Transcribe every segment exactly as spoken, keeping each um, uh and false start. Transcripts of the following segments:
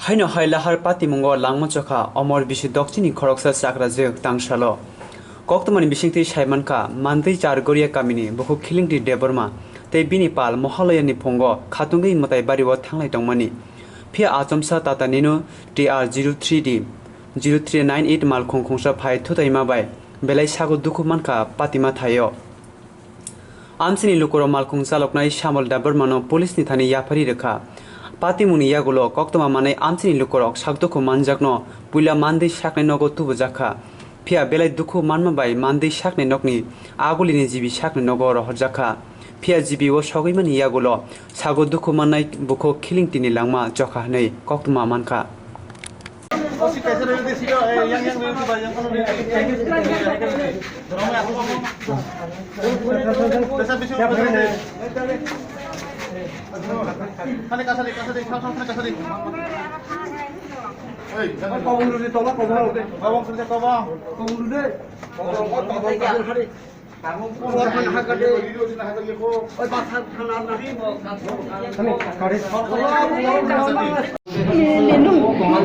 Haino hai lahar patimungo langma chokha Omor bisi dokchini khoroksa chakrajwk tangsalo. Koktwmani bisingtwi saimankha, Mandwi Chargoria kamini bukhuk Khilingti Debbarma tei bini pal Mohalayani phungo khatungwi mwtai bario thanglai tongmani. Phiya achomsa Tata Nano T R zero three D zero three nine eight malkhung khungsa phai thutaima bai belai sago dukhu mankha patima thaio. Amchini lukurok malkhung chaloknai Samol Debbarmano police ni thani yapharwi rwkha. Patimungni yagulo koktwma manwi amchini lukurok sakdukhu manjakno puila Mandwi saknai nogo tubujakha. Phiya belai dukhu manma bai Mandwi saknai nokni agulini G B saknai nogo rohorjakha. Phiya G B o sogwimani yagulo sago dukhu mannai bukhuk Khilingtini langma chokha hwnwi koktwma mankha.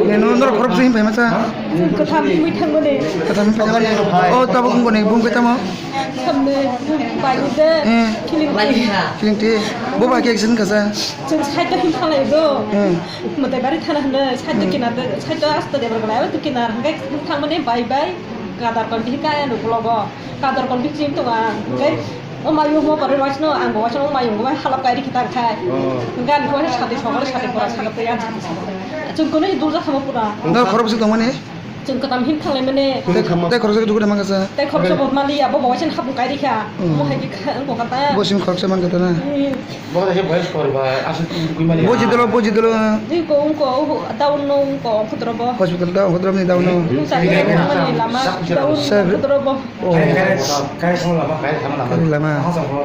Neno norok khoroksa him phaima sa. Kwtham himwi thangmani. Kwtham him phaima. O tabuk wngkoni bung khe tamo? Samne bai ude. Eh. Khilingti. Khilingti. Bo bai khe accident kha sa. Chwng side o him khalai do. Eh. Mwtai bari thana hwnwi side o kinar de, side o asta de bergala. Aro tu kinar hwnkhe thangmani bai bai. Kadar kon bihi kaya nuk logo. Kadar kon bihi chim tonga. Hwnkhe o mayu mo pare waisno, ang bo waisno o mayu mo halap kai rikhi tang khai. Oh. Hwnkhe ani ko sati sogole sati pora sati pora sati sogole. Chwng kono dulja thamo pura. Nda khorok bwswk tongmani? Chwng kwtam him thanglai mane. Tei, tei khorok bwswk dukhu de mangkha sa? Tei khorok sa bo mali ya, bo bo waisno hapung kai rikha. Hmm. Mo hai khe kha, ang ko kata. Bo sim khorok sa mangkha ta na? Hmm. Bo kaisa voice call ba, aswk twi twi mani. Bo jidolo, bo jidolo. Di ko, ungko, uhu, down no, ungko, ongkho drobo. Hospital da, ongkho drobo ni down no. Nung sa ni mani lama, down no, sir. Ongkho drobo. Oh. Kare, kare, kare sama lama. Kare lama. Aha sa ko.